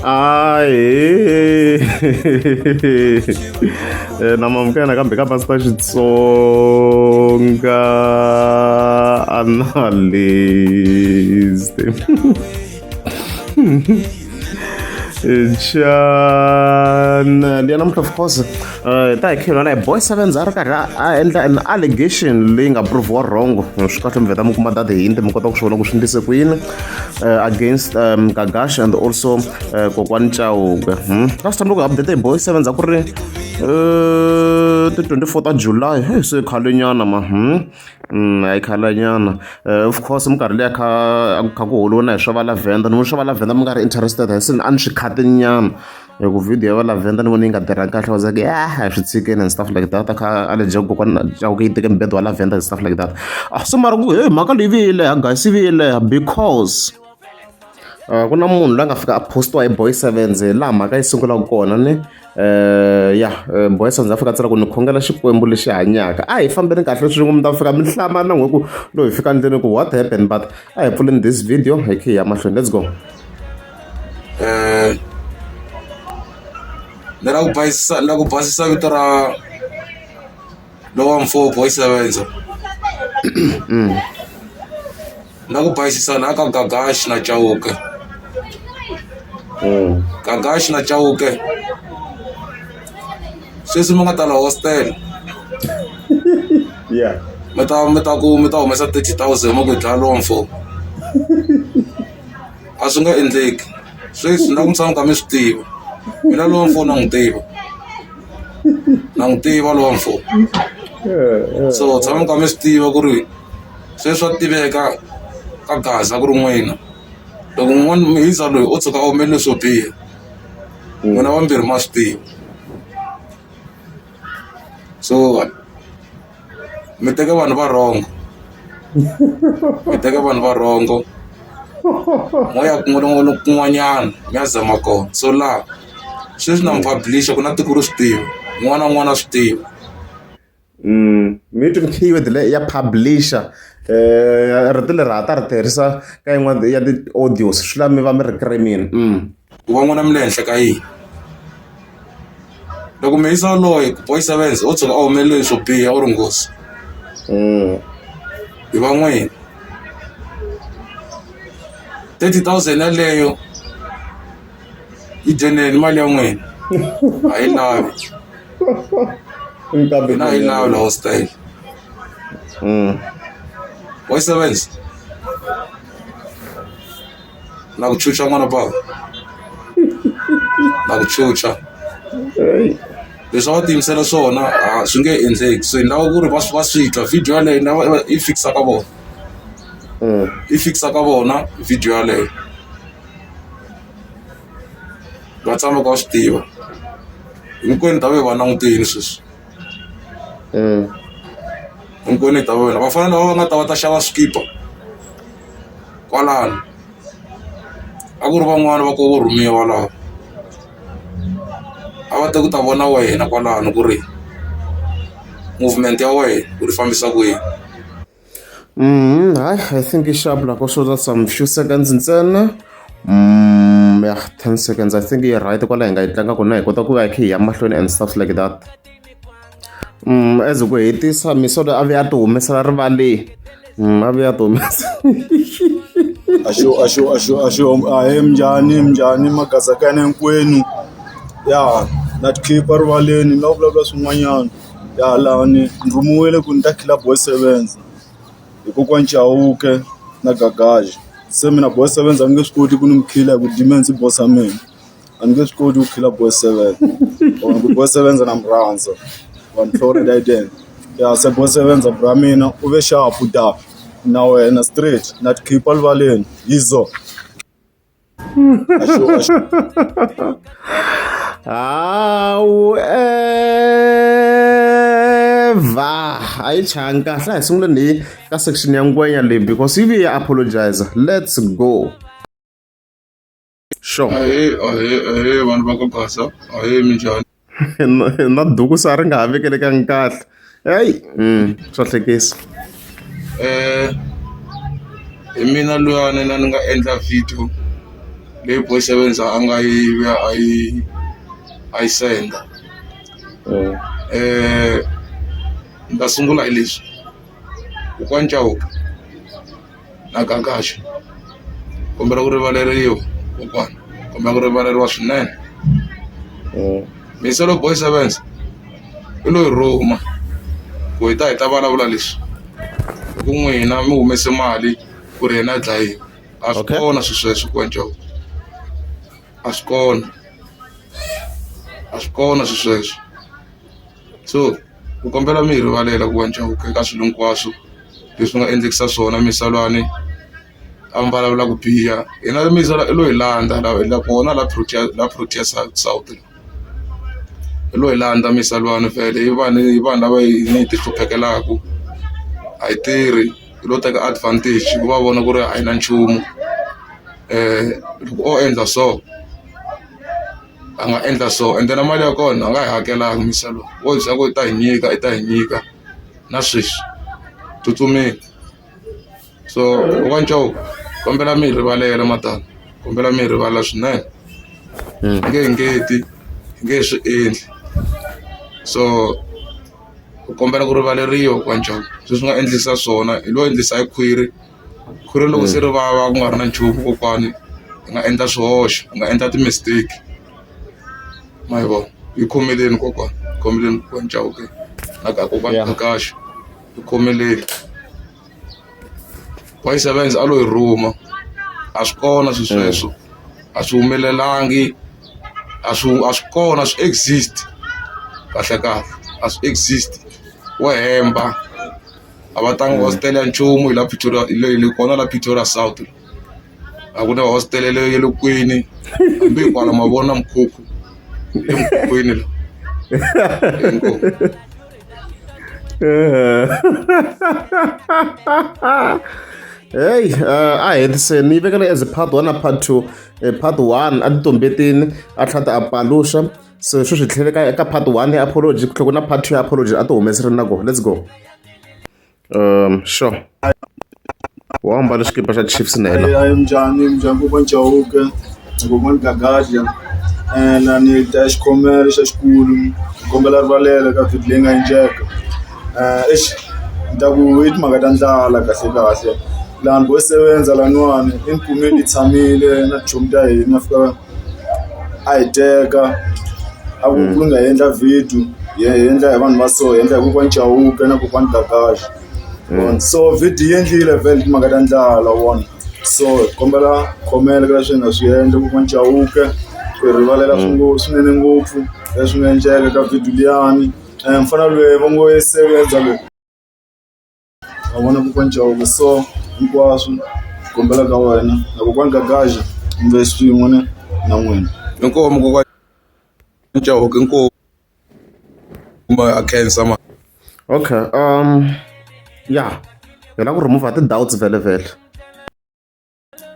Ahee na mamukela nakambe ka Pastor Xitsonga Analyst. Channel ya namuntlha of course hi ta hi khelana hi boy sevens a ri karhi a endla an allegation leyi nga proviwa wrong swi kahle mi vheta mi kuma that hint mi kota ku swi vona ku swi ndlise ku yini against Gagash and also Kokwani Chauke. Last time loko update hi boy sevens a ku ri ti 24 ta July hey se khalenyana ma a yi khalenyana. Of course minkarhi liya kha a ku kha ku holiwa na hi swa va Lavender ni vona swa va Lavender mi nga ri interested se a ni swi khatinyana hi ku video ya va Lavender ni vona yi nga tirhangi kahle was like yeah a hi swi tshikeni and stuff like that a kha a leje kokwana Chauke yi teke mubedo wa Lavender and stuff like that. Ah se mara ku he mhaka leyi vuye yi leha guys yi vuye yi leha because ku na munhu loyi a nga fika a postiwa hi boy sevens laha mhaka yi sungulaka kona ni ya boy sevens a fika a tsala ku ni khongela xikwembu lexi hanyaka a hi fambeni kahle swin'we mi ta fika mi hlamala n'we ku loyi hi fika ndleni ku what happened but a hi pfuleni this video hi khe hi ya mahlweni let's go. Ni la ku basisa ni la ku basisa vito ra lowa mfo boy sevenza na ku basisa na ka Gagash na Chauke Gagash na Chauke sweswi mi nga ta la hostel yeah mi ta mi ta ku mi ta humesa 30,000 mi ku dlaya lowa mfo a swi nga endleki sweswi na ku mi tshama ka mi swi tiva mina lowa mfo na n'wi tiva na n'wi tiva lowa mfo so tshama ka mi swi tiva ku ri sweswi swa tiveka ka Gaza ku ri n'wina loko un'wana muyisa loyi o tshuka a humelele swo biha n'wina vambirhi ma swi tiva so mi teke vanhu va wrong mi teke vanhu va wrong mo ya kun'wanyana mi ya zama kona so laha sweswi na mi publish ku na tiko ri swi tiva un'wana na un'wana a swi tiva. Mi twi keyword leyi ya publisher rito leri ha ta ri tirhisa ka yin'wana ya ti-audios swi lava mi va mi ri cream-ini. Ku va n'wina mi le henhla ka yini loko muyisa yaloye boy sevens o tshuka a humelele hi swo biha u ri nghozi hi va n'wina 30,000 yaleyo yi dyeneni mali ya n'wina a yi lavi hina a yi lavi la hostile boy sevens na ku chucha n'wana bava na ku chucha leswi a va tiyimisela swona a swi nge endleki so hi lava ku ri va va swi twa video yaleyo na yi fikisa ka vona yi fikisa ka vona video yaleyo va tshama ka swi tiva hinkwenu ta ve va langutile sweswi hinkwenu ta vona va fana lava va nga ta va ta xava swikipa kwalano a ku ri van'wani va ku vo rhumiwa lava a va te ku ta vona wena kwalano ku ri movement ya wena u ri fambisa ku yini. Hayi I think i xapu la ko swo some few seconds ntsena ya 10 seconds I think yi right kwala hi nga yi tlanga kona hi kota ku va hi kha hi ya mahlweni and stuff like that. As ku hetisa misolo a vuya a ti humesela rivaleni a vuya a ti humesa Axo axo axo axo ahee minjhani minjhani magaza ka hina hinkwenu ya na ti khipha rivaleni ni lava ku vulavula swin'wanyana ya lani ni rhumiwile ku ni ta khila boy sevens hi kokwani Chauke na Gagash se mina boy sevens a ni nge swi koti ku ni mi khila hi ku Demons i boss ya mina. A ni nge swi koti ku khila boy seven or ku boy seven na mi rhandza wa ni tlhora ya se boy seven bra mina u ve xapu da na wena straight na ti khipha rivaleni yizo. However, a yi changi kahle a hi sunguleni hi ka section ya ngwenya leyi because yi vuye ya apologize let's go. Sure. Ahee, ahee, ahee vanhu va ka Gaza, ahee minjhani? Na duku se a ri nga ha vekelekangi kahle. Heyi swa hlekisa. Hi mina luyani na ni nga endla video Leyi boy sevenza a nga yi vuya a yi a yi senda. Ni ta sungula hi leswi kokwani Chauke na Gagash kombela ku rivaleriwa kokwana kombela ku rivaleriwa swinene Miselo boy sevenza i lo yi rhuma ku hi ta hi ta vulavula leswi hi ku n'wina mi humese mali ku ri yena a dlayiwa a swi kona swilo sweswo kokwani Chauke a swi kona a swi kona swilo sweswo so ku kombela mi hi rivalela kokwani Chauke eka swilo hinkwaswo leswi nga endlekisa swona misalwani a mi vulavula ku biha hina misala i lo hi landza la kona la Protea la Protea South i lo hi landza misalwani vhele i vanhu i vanhu lava hi ti hluphekelaku a hi tirhi hi lo teka advantage ku va vona ku ri a hi na nchumu loko o endla so a nga endla so ende na mali ya kona a nga yi hakelanga misa lowu wo hi byela ku i ta hi nyika i ta hi nyika na sweswi tsutsumile so kokwani Chauke kombela mi hi rivalela matana kombela mi hi rivalela swinene hi nge hingeti hi nge he swi endli so ku kombela ku rivaleriwa kokwani Chauke sweswi nga endlisa swona hi lo endlisa hi khwiri khwiri loko se ri vava ku nga ri na nchumu kokwani hi nga endla swihoxo hi nga endla ti-mistake ma yi vona yi khomeleni kokwana khomeleni kokwani Chauke na ka kokwani Gagash yi khomeleni. Boy Sevens a lo yi rhuma a swi kona swilo sweswo a swi humelelangi a swi a swi kona swi exist kahle kahle a swi exist wo hemba a va tanga hostel ya nchumu hi la Pretoria hi le kona la Pretoria South a ku na hostel leyo ya le kwini hambi hi kwala ma vona mukhukhu emukhukhwini la inkomu. Hey, a hetiseni yi vekela as part 1 na part 2. Part 1 a ti tumbetini a tlhela a paluxa so sweswi tlhele ka ka part 1 ya apology ku tlhela ku na part 2 ya apology a ti humeseri na kona let's go. Sure. Wa ambala xikipa xa Chiefs na yena. Hayi minjhani minjhani kokwani Chauke na kokwani Gagash la ni ta xikhomelo xa xikulu ni kombela rivalelo ka video leyi nga endleka exi ni ta ku i timhaka ta ndlala kahle kahle laha ni ngo sevenza laniwani i ni kumile ni tshamile na tichomi ta hina fika a hi teka a ku ku nga endla video hi endla hi vanhu va so hi endla hi kokwani Chauke na kokwani Gagash so video yi endlile vhele timhaka ta ndlala vona so hi kombela khomela ka leswi hi nga swi endla kokwani Chauke ku hi rivalela swinene ngopfu leswi nga endleka ka video liyani mfana loyi va ngo i sevenza loyi wa vona kokwani Chauke so hinkwaswo hi kombela ka wena na kokwani Gagash kumbe swin'we ne na n'wina. Inkomu kokwani Chauke inkomu a khensa ma. Okay, yeah hi lava ku remove ti-doubts vhele vhele.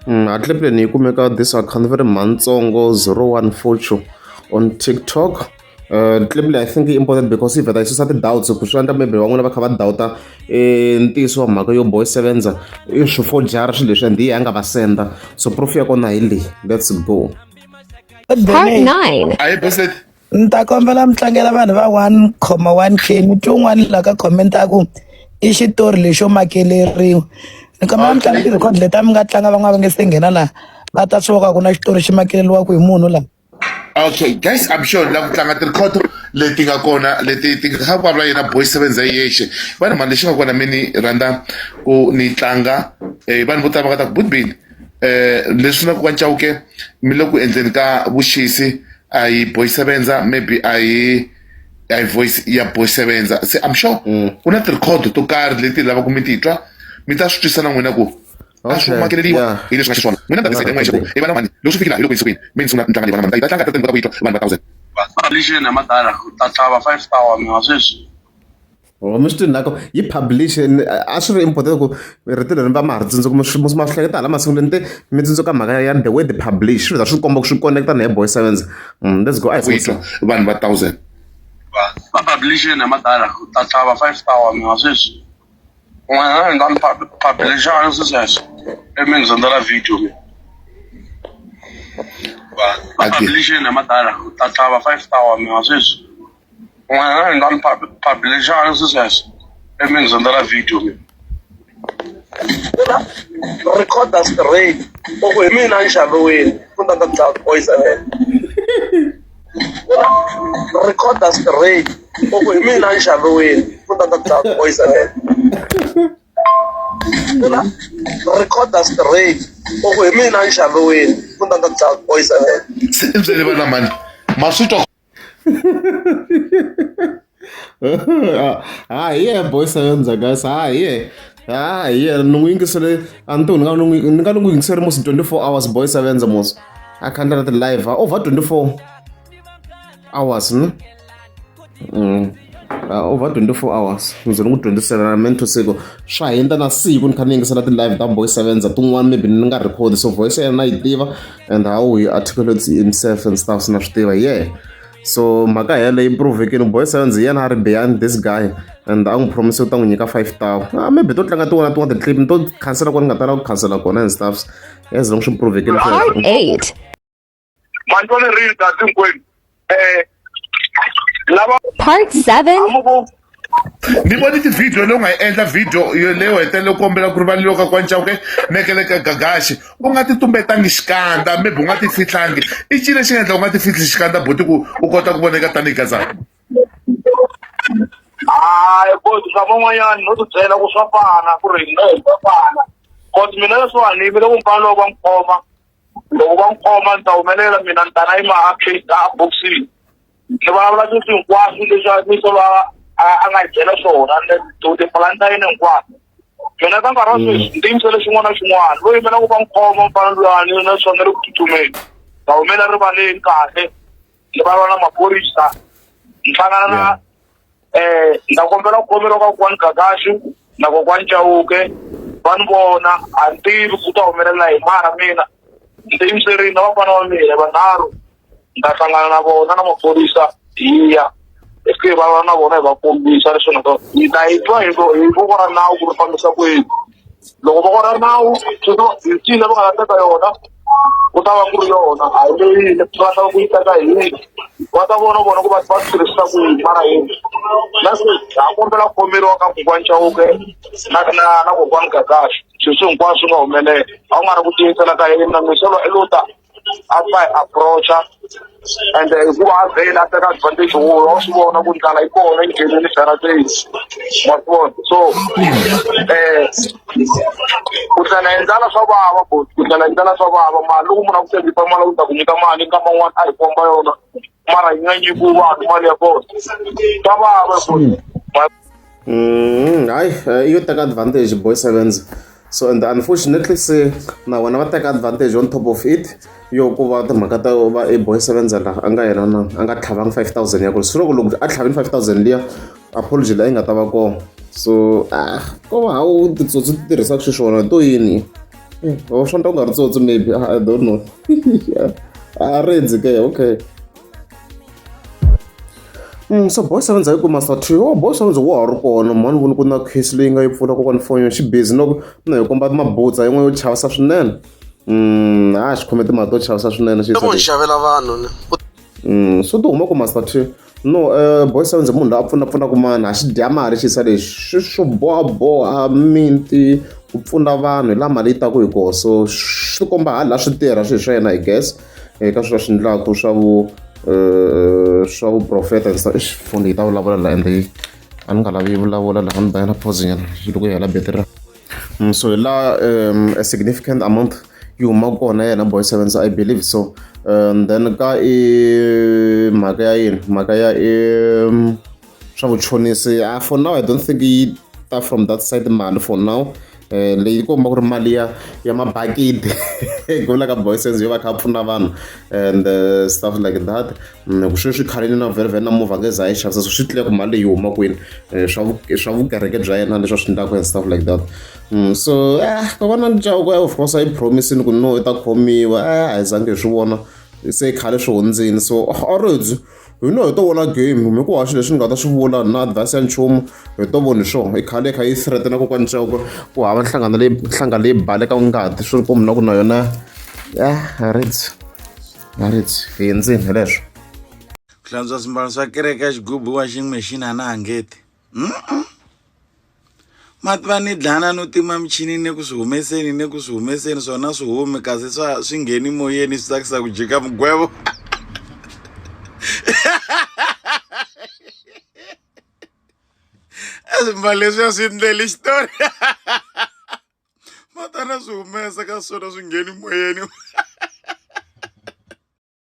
Hatlile ni yi kumeka this account va ri Mhantsongo 0142 on TikTok. Clip leyi I think yi important because yi vheta yi susa ti-doubts ku swi endla maybe van'wana va kha va doubta ntiyiso wa mhaka yo boy sevenza i swi forger swilo leswi and hi yena a nga va senda so proof ya kona hi leyi let's go. Part 9. Ayi Blessed. Ni ta kombela mi tlangela vanhu va 1,1 k ni twe un'wana la ka comment a ku i xitori lexo makeleriwa ni kombela mi tlanga ti-record leti a mi nga tlanga van'wana va nge se nghena laha va ta swi voka ku na xitori xi makeleriwaka hi munhu laha. Okay guys, I'm sure la ku tlanga ti-record leti nga kona leti ti nga kha vulavula yena boy sevenza hi yexe vanhu mani lexi nga kona mi ni rhandza ku ni tlanga vanhu vo tala va nga ta ku butbini leswi na ku ka Chauke mi le ku endleni ka vuxisi a hi boy sevenza maybe a hi a hi voice ya boy sevenza se I'm sure ku na ti-record to karhi leti hi lavaka mi titwa mi ta swi twisa na n'wina ku a swi makeleriwa hi leswi nga xiswona n'wina mi ta decide n'wexe ku i vana mani loko swi fikile hi loko yisikwini mi ni sungula ni tlanga leyi vana mani ta yi tlanga ta kota ku yi twa vanhu va thousand. Publishing ya madala ta xava 5000 mina sweswi. Oh, mi swi twi nako yi publish a swi ri important ku rito leri va ma ha ri tsundzuka mi swi ma swi hleketa hala masungulweni te mi tsundzuka mhaka ya the way the publish swi za swi komba ku swi connecta na hi boy sevens let's go a hi twa vanhu va thousand va publishing ya madala ta xava 5000 mina sweswi n'wana ni ta ni publishana swi sweswo i mi ndzi sendela video mina. Publication ya madala u ta tlhava 5000 mina sweswi. N'wana na ni publication swi sweswo. I mi ni sendela video mina. Recorder straight. U ku hi mina ni xaviwile ku ta ta dlaya poison. Recorder straight. U ku hi mina ni xaviwile ku ta ta dlaya poison. Recorder straight. U ku hi mina ni xaviwile ku ta ta dlaya poison. Se i byele vana mani ma swi twa. Ha hi yehe boy sevenza guys, ha hi yehe, ha hi yena. Ni n'wi yingisele a ni tivi ni nga ni n'wi ni nga ni n'wi yingiseri mos 24 hours boy sevenza mos a kha ndlela ti-live over 24 hours ne. Over 24 hours ndzi ni n'wi dyondzisela meant to say ku swa hundza na siku ni kha ni yingisela ti-live ta boy sevenza tin'wana maybe ni nga record so voice ya yena na yi tiva and how he articulates himself and stuff na swi tiva yeah. So mhaka yeleyo yi provekile boy sevenza hi yena a ri behind this guy and a n'wi promise u ta n'wi nyika 5000. Ah, maybe to tlanga tin'wana tin'wana ti-clip ni to khansela kwani ni nga tala ku khansela kona and stuff as long swi provekile Part 8. Mantwa ni rini kasi hinkwenu lava Part 7. Ni vone ti-video leyi u nga yi endla video leyo hetelela u kombela ku rivaleriwa ka kwancawuke nekele ka gagaxi u nga ti tumbetangi xikandza maybe u nga ti fihlangi i cini lexi nga endla u nga ti fihli xikandza buti ku u kota ku voneka tanihi gazana. Hayi boti swa van'wanyana no ti byela ku swa fana ku ri no swa fana cause mina leswiwani ni yimele ku mfana loko va n'wi khoma loko va n'wi khoma ni ta humelela mina ni ta na yima a case a boxini ni vulavula sweswi hinkwaswo leswi a ni solo a nga hi byela swona tipulani ta yena hinkwato. Mina ka nkarhi wa sweswi ni tiyimisele xin'wana na xin'wana lo yimela ku va n'wi khoma mfana luyani naswona ri ku tsutsumeni ta humela rivaleni kahle ni vulavula na maphorisa ni hlangana na ni ta kombela ku khomeriwa ka kokwani Gagashi na kokwani Chauke va ni vona a ni tivi ku ta humelela yini mara mina ni tiyimiserile na vafana va mina vanharhu ni ta hlangana na vona na maphorisa hi ya hi fike hi vulavula na vona hi va kombisa leswi nga ta hi ta yi twa hi hi voko ra nawu ku ri fambisa ku yini loko voko ra nawu hi cina va nga ta teka yona ku ta va ku ri yona a hi leyi va lava ku yi teka hi yini va ta vona vona ku va va swi tirhisisa ku yini mara yini na sweswi ha kombela ku khomeriwa ka kokwani Chauke na na na kokwani Gagashi swilo swi hinkwaswo swi nga humelela a ku nga ri ku tiyisela ka yena misolo i lo ta a pfa hi approacha and hikuva a vhela a teka advantage wo wa swi vona ku ndlala yi kona yi nghenile jarateni wa swi vona so ku tlela hi ndlala swa vava boti ku tlela hi ndlala swa vava mali loko munhu a ku tshembisa mali u ta ku nyika mali nkama wun'wani a hi komba yona mara yi nga nyikiwi vanhu mali ya kona swa vava boti. Hayi yo teka advantage boy sevens so and unfortunately se na vona va teka advantage on top of it yo ku va timhaka ta va e boy sevenza laha a nga yena na a nga tlhavangi 5000 ya ku swi loko loko a tlhavini 5000 liya apology leyi nga ta va kona so ah ko va hawu titsotsi ti tirhisaka xiswona to yini o swa nta ku nga ri tsotsi maybe I don't know a redzi ke okay. So boy sevenza yi kuma Master oh boy sevenza wa ha ri kona mhani voni ku na case leyi nga yi pfula kokwani foni xi busy no na hi komba mabutsa yin'we yo chavisa swinene. A xi khome timhaka to chavisa swinene xi vo xavela vanhu ne. So ti huma ku Master T no boy sevenza munhu loyi a pfuna pfunaka mani a xi dya mali xi yisa lexi swo bohaboha miti ku pfuna vanhu hi laha mali yi taku hi kona so swi komba hala swi tirha swilo swa yena I guess. Eka swilo swi endlaka swa vu swa vuprofeta and stuff eish foni yi ta vulavula la ende a ni nga lavi yi vulavula laha ni ba na pause nyana loko yi hela betiri. So hi laha a significant amount yi huma kona yena boy seven so I believe so then ka i mhaka ya yini mhaka ya i swa vuchonisi ah, for now I don't think yi ta from that side mali for now. Leyi komba ku ri mali ya ya mabakiti ku vula ka boy sense yo va kha pfuna vanhu and stuff like that ku sweswi khaleni na vhele vhele na movha nge za yi xavisa so swi tlile ku mali leyi yi huma kwini swa swa vukereke bya yena leswi a swi endlaka and stuff like that. So ka va na Chauke of course a yi promise-ini ku no i ta khomiwa a hi zangi hi swi vona se khale swi hundzini so already hina hi to vona game mi ku haxa leswi ni nga ta swi vula na advice ya nchumu hi to voni swona i khale kha yi threaten kokwani Chauke ku hava nhlangano leyi nhlanga leyi baleka ngati swi ri ku mina ku na yona ya ridzi. Maritz hi ndzeni hi leswo. Ku hlantswa swimbalo swa kereke ya xigubu washing machine a na ha ngeti. Ma tiva ni dlana no tima michini ne ku swi humeseni ne ku swi humeseni swona swi humi kasi swa swi ngheni moyeni swi tsakisa ku jika mugwevo. Swimbalo leswiya swi ndleli xitori. Matana swi humesa ka swona swi ngheni moyeni.